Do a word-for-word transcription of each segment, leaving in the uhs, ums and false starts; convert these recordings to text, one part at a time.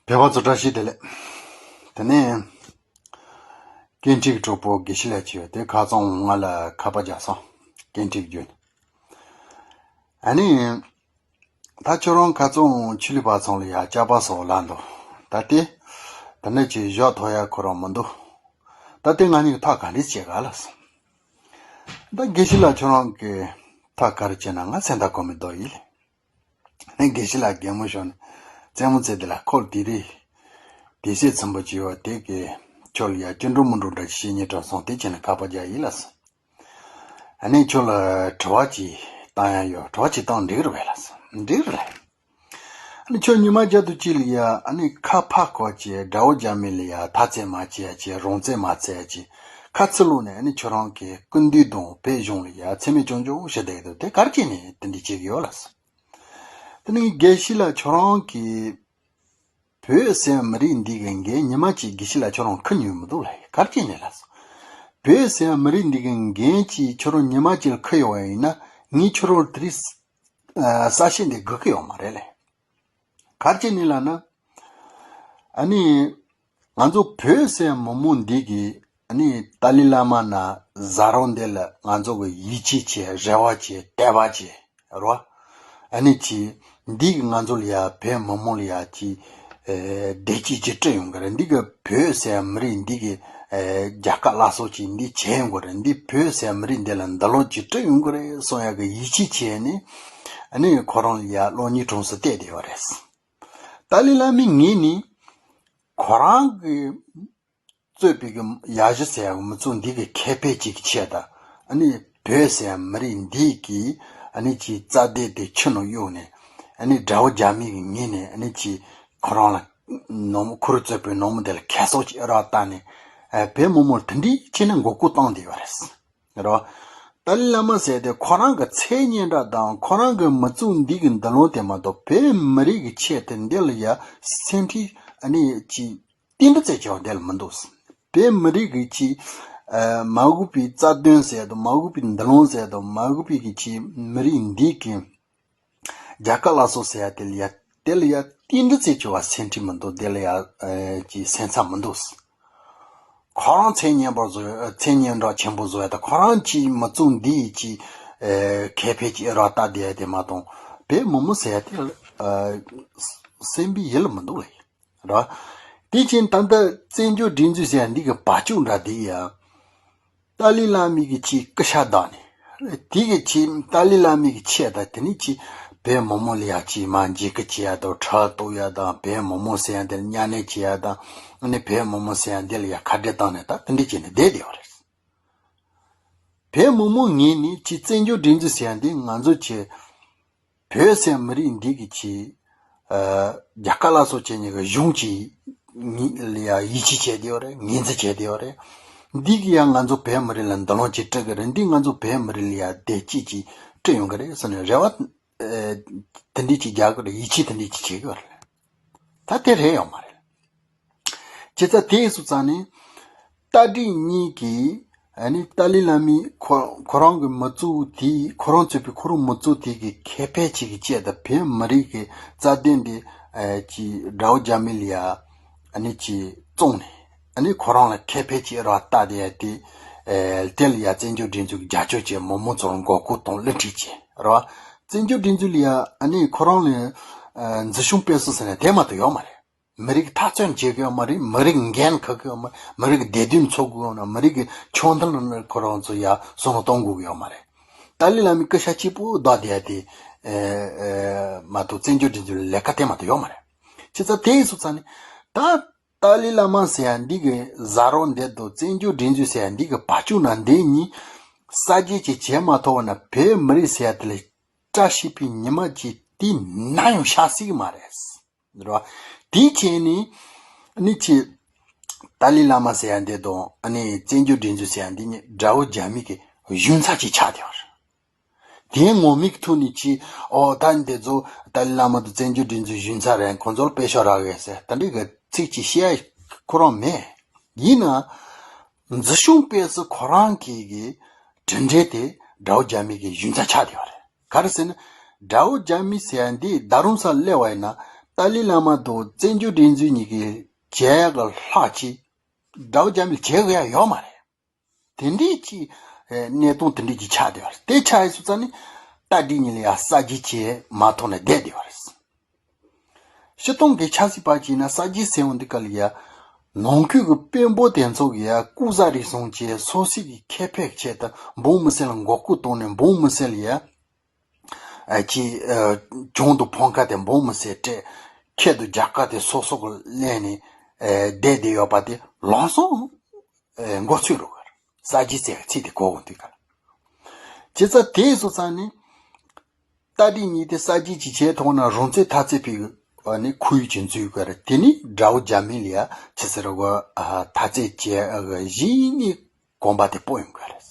བོད་པ་ཚོ་བཀྲ་ཤིས་བདེ་ལེགས། དེ་ནས་ཀེན་ཊིག་གྲོགས་པོ་དགེ་བཤེས་ལགས་ཀྱིས་དེ་ཁ་རྩང་ང་ལ་ཁ་པར་རྒྱག་སོང་། ཀེན་ཊིག་བརྒྱུད། ཨ་ནི། ད་ཁྱོད་རང་ཁ་རྩང་ཆོས་ལུགས་པ་ཚང་ལ་ཡ་སྐྱག་པ་སོགས་ལབ་འདུག་ད་དེ། ད་ནི་ཅིག་ཞོག་ཐོ་ཡ་ཁོ་རང་མི་འདུག་ད་དེ་ང་གཉིས་ཐག་ག་འདྲས་བཅད་ག་ལབ་སོང་། ད་དགེ་བཤེས་ལགས་ཁྱོད་རང་གིས་ཐག་ག་རེ་བཅད་ན་ང་སེམས་ཐག་གོ་མི་འདུག་ཡིན། ནས་དགེ་བཤེས་ལགས་གད་མོ་ཤོར་ནས་རྩེད་མོ་རྩེ་དེ་ལ་ཁོ་དེ་རེད། དེ་སེ་ཚིམ་པོ་བྱས་བ་དེ་གི་ཁྱོད་ལ་ཡ་སྐྱིད་འགྲོ་མི་འགྲོ་འདྲ་བཤད་ཉེས་དྲག་སོང་དེ་བྱས་ནས་ཁ་པར་རྒྱག་ཡིན་ལ་སོང་། ཨ་ནི་ཁྱོད་ལ་དྲི་བ་ཅིག་བཏང་ཡ་ཡོད། དྲི་བ་ཅིག་བཏང་འགྲིག་རེད་བས་ལ་སོང་། འགྲིག་རེད། ཨ་ནི་ཁྱོད་ཉི་མ་བརྒྱ་དུ་གཅིག་ལ་ཡ་ཨ་ནི་ཁ་ཕར་བཀོག་བྱས་དགྲ་བོ་རྒྱ་མི་ལ་ཡ་ཐ་ཚད་མ་བྱེད་ཡ་བྱེད་རོང་ཚད་མ་བྱེད་ཡ་བྱེད་ཁ་ཚིག་ལོག་ནས་ཨ་ནི་ཁྱོད་རང་གི་སྐུ་མདུན་དང་བོད་གཞུང་ལ་ཡ་མཚན་སྨད་སྐྱོན་བརྗོད་བྱེད་བསྡད་ཡོད་དེ་ག་རེ་བྱས་ནས་དེ་འདྲ་བྱེད་ཀྱི་ཡོད་ལ་སོང་། དེ་ནི་དགེ་བཤེས་ལགས་ཁྱོད་རང་གིས་བོད་ཟེར་མི་རིགས་འདི་གི་འགན་ཉི་མ་གཅིག་དགེ་བཤེས་ལགས་ཁྱོད་རང་ཁུར་མྱོང་མི་འདུག་ལ་ག་རེ་བྱས་ནས་ལ་སོང་། བོད་ཟེར་མི་རིགས་འདི་གི་འགན་གཅིག་ཁྱོད་རང་ཉི་མ་གཅིག་ལ་ཁུར་ཡོང་བ་ཡིན་ན་ངས་ཁྱོད་རང་དེ་རིང་ས་ཤེད་འདི་དགོས་ཀྱི་ཡོད་མ་རེད་ལ། ག་རེ་བྱས་ནས་ལབ་ན། ཨ་ནི། ང་ཚོ་བོད་ཟེར་མི་མོ་འདི་གི་ཨ་ནི་ཏཱ་ལའི་བླ་མ་ན་ཟ་རོ་འདི་ལ་ང་ཚོ་གི་ཡིད་ཆེས་བྱེད་རེ་བ་བྱེད་དད་པ་བྱེད་རོ། ཨ་ནི་ཅི་འདི་གི་ང་ཚོ་ལ་ཡ་བོད་མི་མོ་ལ་ཡ་ཅི་བདེ་སྐྱིད་ཅིག་སྤྲད་ཡོང་གི་རེད། འདི་གི་བོད་ཟེར་མི་རིགས་འདི་གི་རྒྱལ་ཁ་སླར་གསོ་ཅིག་འདི་བྱེད་ཡོང་གི་རེད། འདི་བོད་ཟེར་མི་རིགས་འདི་ལ་འདུ་ལོང་ཅིག་སྤྲད་ཡོང་གི་རེད་གསུང་ཡ་གི་ཡིད་ཆེས་བྱས་ནས་ཨ་ནི་ཁོ་རང་ལ་ཡ་གློག་བརྙན་གྲངས་སུ་བལྟས་བསྡད་ཡོད་རེད། ཏཱ་ལའི་བླ་མའི་ངོས་ནས་ཁོ་རང་གི་གཙོས་པའི་གི་ཡ་གཞི་ཟེར་ཡག་མི་ཚོ་འདི་གི་ཁེ་ཕན་ཅིག་གི་ཆེད་དུ་ཨ་ནི་བོད་ཟེར་ཡག་མི་རིགས་འདི་གི་ཨ་ནི་ཅིག་རྩ་དོན་དེ་ཕྱི་ནང་གཡུགས་ནས་ཨ་ནི་དགྲ་བོ་རྒྱ་མི་གི་ངོས་ནས་ཨ་ནི་ཅིག་ཁོ་རང་ལ་ནང་མི་ཁོ་རང་གཙོས་པའི་ནང་མི་དེ་ལ་ཁ་གསོ་ཅིག་རག་བཏང་ནས་བོད་མི་མང་དེ་འདྲའི་ཆེད་ནས་མགོ་སྐོར་བཏང་བསྡད་ཡོད་རེད། རོ། ཏཱ་ལའི་བླ་མ་ཟེར་དེ་ཁོ་རང་གི་མཚན་སྙན་གྲགས་དང་ཁོ་རང་གི་མི་ཚོགས་འདི་གི་འདུ་ལོང་དེ་མ་གཏོགས་བོད་མི་རིགས་ཀྱི་ཆེད་དུ་འདི་ལ་ཡ་སེམས་ཁྲལ་ཨ་ནི་ཅི་ཏིལ་འབྲུ་ཙམ་ཀྱང་འདི་ལ་མི་འདུག་བོད་མི་རིགས་ཀྱི་ཅི་མ་འོས་པའི་རྩ་དོན་ཟེར་དང་མ་འོས་པའི་འདུ་ལོང་ཟེར་དང་མ་འོས་པའི་གི་ཅི་མི་རིགས་འདི་གི་རྒྱལ་ཁ་སླར་གསོ་ཟེར་ཡ་དེ་ལ་ཡ་དེ་ལ་ཡ་ཏིལ་འབྲུ་ཙམ་ཀྱང་བ་སེམས་ཁྲལ་མི་འདུག་དེ་ལ་ཡ་ཅི་སེམས་འཚབ་མི་འདུག་ཁོ་རང་མཚན་སྙན་པོ་བཟོ་མཚན་སྙན་གྲགས་ཆེན་པོ་བཟོ་ཡ་དང་ཁོ་རང་གི་མི་ཚོགས་འདི་ཡི་ཅི་ཁེ་ཕན་ཅིག་རག་ལྟ་བསྡད་ཡ་དེ་མ་གཏོགས་བོད་མི་མང་ཟེར་ཡ་དེ་སེམས་པའི་ཡུལ་མི་འདུག་ལ་ར། དེ་བཞིན་ད་ལྟ་བཙན་བྱོལ་སྒྲིག་འཛུགས་ཟེར་ཡ་འདི་གི་བ་ཕྱུགས་འདྲ་དེ་ཡ། ཏཱ་ལའི་བླ་མའི་གི་ཆེད་སྐུ་ཤ་བདག་ནས། དེ་གི་ཆེད་ཏཱ་ལའི་བླ་མའི་གི་ཆེད་དང་དེ་ནི་ཆེད་བོད་མི་མང་ལ་ཡ་ཆེད་མ་འཇིགས་སྐུལ་བྱེད་ཡ་དང་ཁྲག་གཏོར་ཡ་དང་བོད་མི་མང་ཟེར་ཡ་དེ་ལ་གཉའ་གནོན་བྱེད་ཡ་དང་ཨ་ནི་བོད་མི་མང་ཟེར་ཡ་འདི་ལ་ཡ་ཁ་བྲལ་བཏང་ནས་ད་དེ་འདྲ་བྱས་ནས་བསྡད་བསྡད་པ་རེད། བོད་མི་མང་ངོས་ནས་ཆེད་བཙན་བྱོལ་སྒྲིག་འཛུགས་ཟེར་ཡ་འདི་ང་ཚོ་ཆེད། བོད་ཟེར་མི་རིགས་འདི་གི་ཆེད། རྒྱལ་ཁ་སླར་གསོ་བྱེད་མཁན་གྱི་གཞུང་གིས་ཡིད་ཆེས་བྱས་བསྡད་ཡོད་རེད། ངོས་འཛིན་བྱས་བསྡད་ཡོད་རེད། འདི་གིས་ཡང་ང་ཚོ་བོད་མི་རིགས་ལ་འདུ་ལོང་ཅིག་སྤྲད་གི་རེད། འདིས་ང་ཚོ་བོད་མི་རིགས་ལ་ཡང་བདེ་སྐྱིད་ཅིག་སྤྲད་ཡོང་གི་རེད་ཟེར་ནས་རེ་བ་དེ་འདྲས་ཅིག་རྒྱག་གི་རེད། ཡིད་ཆེས་དེ་འདྲས་ཅིག་བྱེད་གི་རེད། ད་དེ་རེད་ཡོད་མ་རེད། བྱས་ཙང་དེ་སོང་ཙང་ནི། རྟ་དྲེལ་གཉིས་ཀྱིས་ཨ་ནི་ཏཱ་ལའི་བླ་མས་ཁོ་ཁོ་རང་གི་མི་གཙོ་བོ་དེ་ཁོ་རང་གཙོས་པའི་ཁོ་རང་མི་གཙོ་དེ་གི་ཁེ་ཕན་ཅིག་གི་ཆེད་དུ་བོད་མི་རིགས་ཀྱི་རྩ་དོན་དེ་ཨ་ཅི་དགྲ་བོ་རྒྱ་མི་ལ་ཡ་ཨ་ནི་ཅི་བཙོང་ནས་ཨ་ནི་ཁོ་རང་ལ་ཁེ་ཕན་ཅིག་རག་ལྟ་དེ་ཡ་དེ་ཨ་དེ་ལ་ཡ་བཙན་བྱོལ་སྒྲིག་འཛུགས་ཀྱི་རྒྱབ་སྐྱོར་བྱས་མི་མང་ཚོར་མགོ་སྐོར་དང་བསླུ་བྲིད་བྱས་རེད་བ། བཙན་བྱོལ་སྒྲིག་འཛུགས་ལ་ཡ་ཨ་ནི་ཁོ་རང་ལ་ཨ་འཛིན་སྐྱོང་སྤེལ་གསུམ་ཟེར་ནས་དེ་མ་གཏོགས་ཡོད་མ་རེད། མི་རིགས་འཐབ་རྩོད་བྱེད་ཀྱི་ཡོད་མ་རེད། མི་རིགས་འགན་འཁུར་གྱི་ཡོད་མ་རེད། མི་རིགས་བདེ་དོན་འཚོལ་དགོས་ཡོད་ན་མི་རིགས་ཀྱི་ཆོག་མཐུན་ལ་ཁོ་རང་ཚོ་ཡ་བསམ་བློ་གཏོང་དགོས་ཀྱི་ཡོད་མ་རེད། ཏཱ་ལའི་བླ་མའི་སྐུ་ཤ་གཅིག་པུ་བདག་བསྡད་དེ་མ་གཏོགས་བཙན་བྱོལ་སྒྲིག་འཛུགས་ལ་ལས་ཀ་དེ་མ་གཏོགས་ཡོད་མ་རེད། བྱས་ཙང་དེ་ཡིན་སོང་ཙང་ནི་ད་ཏཱ་ལའི་བླ་མ་ཟེར་ཡ་འདི་གི་ཟ་རོ་འདི་དང་བཙན་བྱོལ་སྒྲིག་འཛུགས་ཟེར་ཡ་འདི་གི་བ་ཕྱུགས་ན་འདི་གཉིས་གསར་བརྗེ་ཅིག་བྱས་མ་ཐུབ་པ་ན་བོད་མི་རིགས་ཟེར་ཡ་དེ་ལ་བཀྲ་ཤིས་པའི་ཉི་མ་ཅིག་དེ་ན་ཡང་ཤར་སྲིད་ཀྱི་མ་རེད། རེད་བ། དེ་བྱས་ནས་ཨ་ནི་ཆེ་ཏཱ་ལའི་བླ་མ་ཟེར་ཡ་འདི་དང་ཨ་ནི་བཙན་བྱོལ་སྒྲིག་འཛུགས་ཟེར་ཡ་འདི་གཉིས་དགྲ་བོ་རྒྱ་མི་གི་གཞུང་ཚབ་ཅིག་ཆགས་བསྡད་པ་རེད། དེའི་ངོ་མའི་ཐོག་ནས་ཆེ་ཨོ་ད་འདི་ཚོ་ཏཱ་ལའི་བླ་མ་དང་བཙན་བྱོལ་སྒྲིག་འཛུགས་གཞུང་ཚབ་རེད། ཁོང་ཚོར་དཔེ་ཤོག་རག་གས་ཟེར་ད་འདྲི་གི་ཚིག་ཅིག་བཤད་ཡ་ཁོ་རང་མེད། ཡིན་ན་འཛིན་སྐྱོང་སྤེལ་སྲིད་ཁོ་རང་གི་གི་གྲུབ་འབྲས་དེ་དགྲ་བོ་རྒྱ་མི་གི་གཞུང་ཚབ་ཆགས་བསྡད་པ་རེད། ག་རེ་ཟེར་ན། དགྲ་བོ་རྒྱ་མི་ཟེར་ཡ་འདི་ད་རུང་ས་སླེབས་པ་ཡིན་ན། ཏཱ་ལའི་བླ་མ་དང་བཙན་བྱོལ་སྒྲིག་འཛུགས་གཉིས་ཀྱི་བྱེད་ཡག་གི་ལྷག་ཅིག་དགྲ་བོ་རྒྱ་མིས་བྱེད་དགོས་ཡ་ཡོད་མ་རེད། དེ་འདྲའི་ཅིག་ཨེ་གནས་སྟངས་དེ་འདྲའི་ཅིག་ཆགས་བསྡད་པ་རེད། དེ་ཆགས་ཡིན་སོང་ཙང་ནི་ཏཱ་ཏི་གཉིས་ལ་ཡ་གསར་བརྗེ་བྱེད་མ་ཐུབ་ནས་བསྡད་བསྡད་པ་རེད། སྤྱིར་བཏང་གི་ཆབ་སྲིད་པ་ཅིག་ཡིན་ན་གསར་བརྗེ་ཟེར་འོང་དུས་སྐབས་ལ་ཡ་ནང་ཁུལ་གྱི་དཔོན་པོ་དེ་ཚོ་གི་ཡ་སྐུ་ཟ་རེ་བཟུང་བྱས་སོ་སོ་གི་ཁེ་ཕན་ཆེད་དུ་འབངས་མི་སེར་ལ་མགོ་སྐོར་བཏང་ནས་འབངས་མི་སེར་ལ་ཡ་ཨ་ཅིག་ཨ་གྱོང་དང་ཕམ་ཁ་དེ་འབངས་མི་སེར་སྤྲད། ཁེ་དང་རྒྱལ་ཁ་དེ་སོ་སོ་གི་ལེན་ནས་ཨ་བསྡད་བསྡད་ཡོད་པ་དེ་ལམ་སང་ཨ་མགོ་ཚོས་རུ་གར་གསར་བརྗེ་ཟེར་ཚིག་དེ་གོ་འོང་དུས་ག་ལ། བྱས་ཙང་དེ་སོང་ཙང་ནི་ཏཱ་ཏི་གཉིས་དེ་གསར་བརྗེ་ཅིག་བྱས་ཐོག་ན་རང་བཙན་འཐབ་རྩོད་པའི་ཨ་ནི་ཁོར་ཡུག་ཅིག་འཛུགས་དགོས་རེད། དེ་ནི་དགྲ་བོ་རྒྱ་མི་ལ་ཡ་ཅི་ཟེར་དགོས་ཨ་འཐབ་རྩོད་བྱེད་ཨ་གཞི་ནས་གོམ་པ་དེ་སྤོ་ཡོང་དགོས་རེད།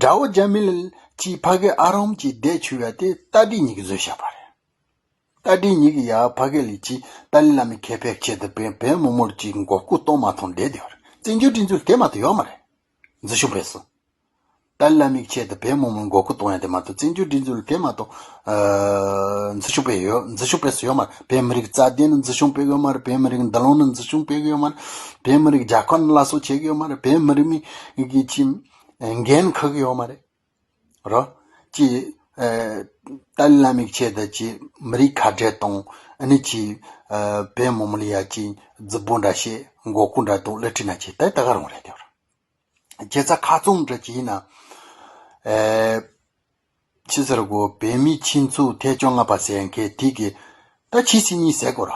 དགྲ་བོ་རྒྱ་མི་ལ་ཅིག་ཕ་གི་ཨ་རམ་གྱིས་བསྡད་ཆུ་ཡ་དེ་ཏཱ་ཏི་གཉིས་ཀྱིས་བཟོས་བཞག་པ་རེད། ཏཱ་ཏི་གཉིས་ཀྱིས་ཡ་ཕ་གི་ལ་ཅིག་ཏཱ་ལའི་བླ་མའི་ཁེ་ཕན་ཆེད་དུ་བོད་བོད་མི་མང་ལ་ཅིག་མགོ་སྐོར་གཏོང་མ་ཐུབ་བསྡད་བསྡད་པ་རེད། བཙན་བྱོལ་སྒྲིག་འཛུགས་དེ་མ་གཏོགས་ཡོད་མ་རེད། འཛིན་སྐྱོང་སྤེལ་སྲིད། ཏཱ་ལའི་བླ་མའི་ཆེད་དུ་བོད་མི་མང་མགོ་སྐོར་གཏོང་ཡ་དེ་མ་གཏོགས་བཙན་བྱོལ་སྒྲིག་འཛུགས་ལ་དེ་མ་གཏོགས་ཨ་འཛིན་སྐྱོང་སྤེལ་ཡོད། འཛིན་སྐྱོང་སྤེལ་སྲིད་ཡོད་མ་རེད། བོད་མི་རིགས་རྩ་དོན་ནི་འཛིན་སྐྱོང་སྤེལ་གི་ཡོད་མ་རེད། བོད་མི་རིགས་འདུ་ལོང་ནི་འཛིན་སྐྱོང་སྤེལ་གི་ཡོད་མ་རེད། བོད་མི་རིགས་རྒྱལ་ཁབ་ནི་སླར་གསོ་བྱེད་གི་ཡོད་མ་རེད། བོད་མི་རིགས་མི་གི་ཅིག་འགན་འཁུར་གི་ཡོད་མ་རེད། རོ། ཅིག་ཨ་ཏཱ་ལའི་བླ་མའི་ཆེད་དུ་ཅིག་མི་རིགས་ཁ་བྲལ་གཏོང་ཨ་ནི་ཅིག་ཨ་བོད་མི་མང་ལ་ཡ་ཅིག་རྫི་པོ་འདྲ་བྱེད་མགོ་སྐོར་འདྲ་གཏོང་གླུ་ཁྲིད་ན་ཅིག་ད་ད་ག་རང་རེད་དེ་བར། བྱས་ཙང་ཁ་རྩང་འདྲ་ཅིག་ཡིན་ན། ཨེ། ཅི་ཟེར་དགོས། བོད་མིའི་ཆུ་ཚོད་ཐེངས་བཅོ་ལྔ་པ་ཟེར་མཁན་དེ་གི་ད་ཕྱི་སྲིད་གཉིས་ཟེར་དགོས་ར།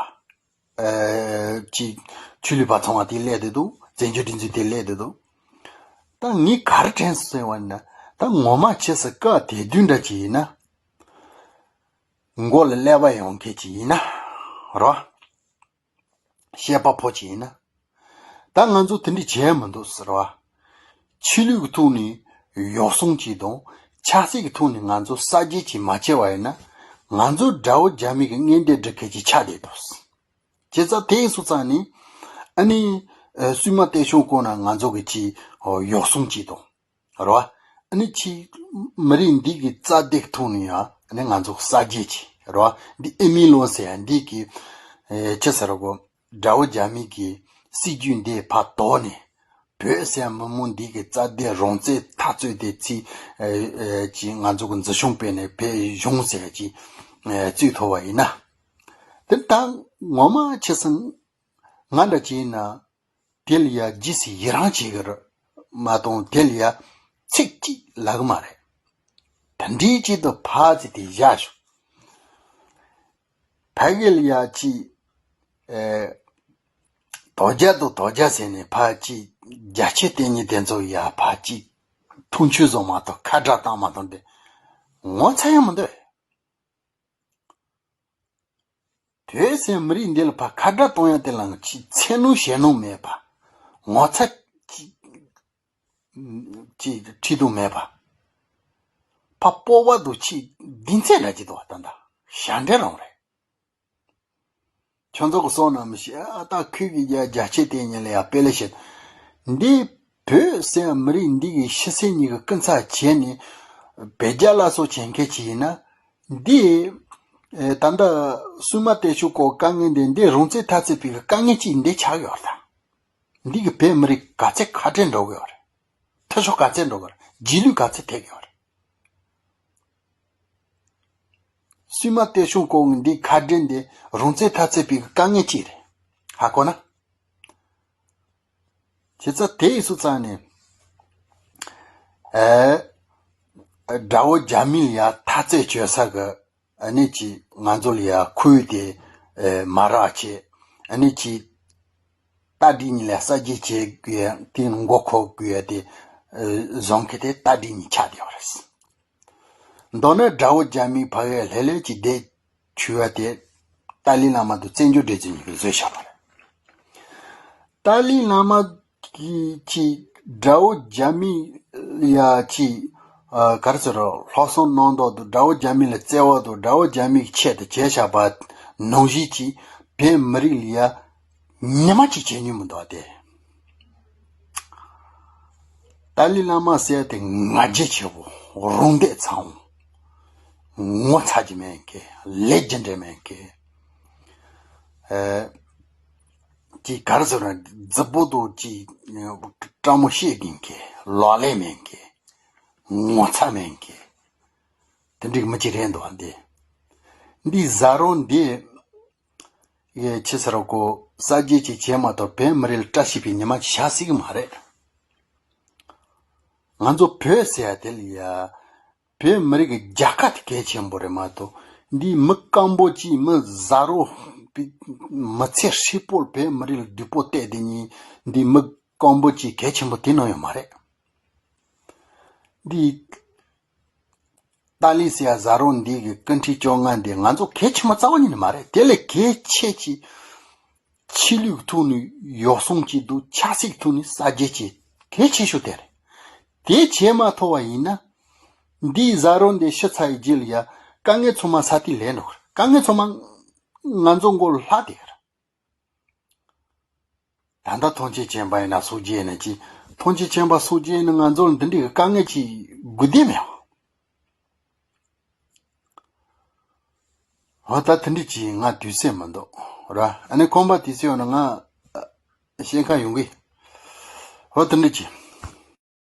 ཨེ། ཅིག་ཆོས་ལུགས་པ་ཚང་བ་དེ་སླེབས་བསྡད་འདུག་བཙན་བྱོལ་སྒྲིག་འཛུགས་དེ་སླེབས་བསྡད་འདུག་ད་ངས་ག་རེ་དྲན་སོང་ཟེར་བ་ན། ད་ངོ་མ་ཆེ་ས་སྐབས་དེ་དུས་འདྲ་ཅིག་ཡིན་ན། མགོ་ལ་ཀླད་པ་ཡོང་མཁན་ཅིག་ཡིན་ན། ར། བཤད་པ་ཕོ་ཅིག་ཡིན་ན། ད་ང་ཚོ་དེ་འདྲ་བྱས་མི་འདུག་ཟེར་བ། ཆོས་ལུགས་ཀྱི་ཐོག་ནས་ཡོ་བསྲང་ཅིག་དང་ཆབ་སྲིད་ཀྱི་ཐོག་ནས་ང་ཚོ་གསར་བརྗེ་ཅིག་མ་བྱས་པ་ཡིན་ན། ང་ཚོ་དགྲ་བོ་རྒྱ་མི་གི་མངོན་འདོད་སྒྲུབ་མཁན་ཅིག་ཆགས་བསྡད་འདུག་བྱས་ཙང་དེ་སོང་ཙང་ནི། ཨ་ནི། ཨ་སྲུང་མ་བསྟན་སྐྱོང་སྐོར་ན་ང་ཚོ་གི་ཅིག་ཡོ་བསྲང་ཅིག་དང་། རེད་བ། ཨ་ནི་ཅིག་མི་རིགས་འདི་གི་རྩ་དེ་གི་ཐོག་ནས་ཡང་ཨ་ནི་ང་ཚོ་གསར་བརྗེ་ཅིག་རེད་བ། འདི་ཨེ་མི་ལོ་ཟེར་ཡ་འདི་གི་ཨེ་ཅི་ཟེར་གོ། དགྲ་བོ་རྒྱ་མི་གི་སྲིད་ཇུས་འདི་ཕར་དོར་ནས། བོད་ཟེར་མི་མོ་འདི་གི་རྩ་དེ་རང་བཙན་འཐབ་རྩོད་དེ་ཚིག་ཨེ་ཨེ་ཅིག་ང་ཚོ་གི་འཛིན་སྐྱོང་སྤེལ་ནས་བོད་གཞུང་ཟེར་ཡ་ཅིག་ཨེ་བཙུགས་ཐུབ་པ་ཡིན་ན། དེ་ད་ངོ་མ་ཆེ་སང་ང་འདྲ་ཅིག་ཡིན་ན། དེ་ལ་ཡ་རྗེས་སུ་ཡི་རང་བྱེད་ཀྱི་རེད་མ་གཏོགས་དེ་ལ་ཡ་ཚིག་གཅིག་ལབ་ཀྱི་མ་རེད། དེ་འདྲའི་ཆེད་དུ་ཕར་ཚུར་དེ་བཞག་ཞོག་ཕ་གི་ལ་ཡ་ཅིག་ཨེ། དོལ་རྒྱལ་དང་དོལ་རྒྱལ་ཟེར་ནས་ཕར་ཅིག་རྒྱ་ཆེ་ལྟས་ངན་དེ་ཚོ་ཡ་ཕར་ཅིག་འཐུང་ཆུ་བཟོ་མ་གཏོགས་ཁ་བྲལ་བཏང་མ་གཏོགས་དེ་ངོ་ཚ་ཡ་མི་འདུག་བོད་ཟེར་མི་རིགས་འདི་ལ་ཕར་ཁ་བྲལ་གཏོང་ཡ་དེ་ལའང་ཅིག་འཚེར་སྣང་ཞེད་སྣང་མེད་པ། ངོ་ཚ་ཅིག་ཅིག་ཁྲི་གདུགས་མེད་པ། ཕར་སྤོབས་པ་དང་ཅིག་གདེང་ཚོད་འདྲ་ཅིག་འདུག་བ། ད་ད་ཞབས་འདྲེན་རང་རེད། ཁྱོད་ཚོ་གི་བསམ་ན་མི་ཤེས་ཨ། ད་ཁོས་གི་ཡ་རྒྱ་ཆེ་ལྟས་ངན་ལ་ཡ་དཔེ་ལེ་ཤེས། འདི་བོད་ཟེར་མི་རིགས་འདི་གི་ཤི་གསོན་གཉིས་ཀྱི་སྐུ་ཚབ་བྱས་ནས་བོད་རྒྱ་སླར་གསོ་བྱེད་མཁན་ཅིག་ཡིན་ན། འདི་ཨེ་ད་ལྟ་སྲུང་མ་བསྟན་སྐྱོང་སྐོར་དཀའ་ངལ་འདི་འདི་རང་བཙན་འཐབ་རྩོད་པའི་གི་དཀའ་ངལ་ཅིག་འདི་ཆགས་ཡོད་རེད་ད། འདི་གི་བོད་མི་རིགས་ག་ཚད་ཁ་བྲལ་འགྲོ་གི་ཡོད་རེད། མཐུན་ཕྱོགས་ག་ཚད་འགྲོ་གི་རེད། རྗེས་ལུས་ག་ཚད་ཐེབས་ཀྱི་ཡོད་རེད། སྲུང་མ་བསྟན་སྐྱོང་སྐོར་འདི་ཁ་བྲལ་འདི་རང་བཙན་འཐབ་རྩོད་པའི་དཀའ་ངལ་ཅིག་རེད། ཧ་གོ་ན། བྱས་ཙང་དེ་ཡིན་སོང་ཙང་ནས་ཨེ། དགྲ་བོ་རྒྱ་མི་ལ་ཡ་འཐབ་རྩོད་བྱེད་ས་གི་ཨ་ནི་ཅིག་ང་ཚོ་ལ་ཡ་ཁུར་དེ་ཨེ་མ་རག་བྱས། ཨ་ནི་ཅིག་རྟ་དྲེལ་གཉིས་ལ་གསར་བརྗེ་བྱེད་དགོས་ཡ་དེ་མགོ་འཁོར་དགོས་ཡ་དེ་ཨེ་བཟོ་མཁན་དེ་རྟ་དྲེལ་གཉིས་ཆགས་བསྡད་པ་རེད། མདོར་ན་དགྲ་བོ་རྒྱ་མིའི་ཕ་གིར་ལྷོད་ལྷོད་ཀྱིས་བསྡད་བཅུག་པ་དེ་ཏཱ་ལའི་བླ་མ་དང་བཙན་བྱོལ་སྒྲིག་འཛུགས་གཉིས་ཀྱིས་བཟོས་བཞག་པ་རེད། ཏཱ་ལའི་བླ་མ་གིས་ཀྱིས་དགྲ་བོ་རྒྱ་མི་ཡ་ཀྱིས་ཨ་ག་རེ་ཟེར་རོ། ལྷག་བསམ་རྣམ་དག་དང་དགྲ་བོ་རྒྱ་མི་ལ་བརྩེ་བ་དང་དགྲ་བོ་རྒྱ་མིའི་ཆེད་དུ་བྱས་བཞག་པ་ནང་བཞིན་གྱིས་བོད་མི་རིགས་ལ་ཡ་ཉི་མ་གཅིག་བྱེད་མྱོང་མི་འདུག་སྟེ། ཏཱ་ལའི་བླ་མ་ཟེར་དེ་ང་རྒྱལ་ཆེ་བོ། རང་འདོད་ཚ་བོ། ངོ་ཚ་རྒྱུ་མེད་མཁན། ལས་རྒྱུ་འབྲས་མེད་མཁན། ཨ་ཅིག་ག་རེ་ཟེར་ན་རྫི་པོ་དང་ཅིག་སྤྲང་མོ་བཤད་མཁན་གྱི་ལག་ལེན་མེད་མཁན་ངོ་ཚ་མེད་མཁན་དེ་འདྲའི་མི་ཅིག་རེད་འདུག་འདི། འདི་ཟ་རོ་འདི་ཡེ་ཆི་ཟེར་གོ་གསར་བརྗེ་ཅིག་བྱས་མ་གཏོགས་བོད་མི་རིགས་ལ་བཀྲ་ཤིས་པའི་ཉི་མ་ཅིག་ཤར་སྲིད་ཀྱི་མ་རེད། ང་ཚོ་བོད་ཟེར་ཡ་དེ་ལ་ཡ། བོད་མི་རིགས་ཀྱི་རྒྱལ་ཁ་དེ་གལ་ཆེན་པོ་རེད་མ་གཏོགས། འདི་མི་སྐམ་པོ་གཅིག་མི་ཟ་རོ། མི་ཚེ་ཧྲིལ་པོར་བོད་མི་རིགས་ལ་བདུད་པོ་གཏད་དེ་ཉིན་འདི་མི་སྐམ་པོ་གཅིག་གལ་ཆེན་པོ་དེ་ནང་ཡོད་མ་རེད། འདི་ཏཱ་ལི་ཟེར་ཡ་ཟ་རོ་འདི་གི་ཀུན་ཁྲིག་བཅོ་ལྔ་འདི་ང་ཚོ་གལ་ཆེན་པོ་རྩ་བ་ཉིད་ནས་མ་རེད། དེ་ལས་གལ་ཆེ་ཆེ། ཆོས་ལུགས་ཐོག་ནས་ཡོ་བསྲང་བྱེད་དུ་ཆབ་སྲིད་ཐོག་ནས་གསར་བརྗེ་བྱེད་གལ་ཆེ་ཤོས་དེ་རེད། དེ་བྱེད་མ་ཐུབ་པ་ཡིན་ན། འདིའི་ཟ་རོ་འདི་ཤི་ཚར་ཡི་རྗེས་ལ་ཡ་དཀའ་ངལ་ཚང་མ་ས་དེ་ལས་འགྲོ་གི་རེད། དཀའ་ངལ་ཚང་མ་ང་ཚོ་མགོ་ལ་ལྷག་བསྡད་ཀྱི་རེད། ད་ལྟ་ཐོངས་མཆན་བྱས་པ་ཡིན་ན་སོ་བརྗེ་ཡིན་ན་ཅི། ཐོངས་མཆན་བྱས་པ་སོ་བརྗེ་ཡིན་ན་ང་ཚོ་ལ་འདི་འདྲའི་དཀའ་ངལ་ཅིག་དགོས་དོན་མེད་པ། འོ་ད་དེ་འདྲ་ཅིག་ང་དུས་ཚོད་མི་འདུག་ར། ཨ་ནི་ཁོམ་པ་དུས་ཚོད་ཡོད་ན་ང་ཨ་བཤད་མཁན་ཡོང་གི། འོ་དེ་འདྲ་ཅིག་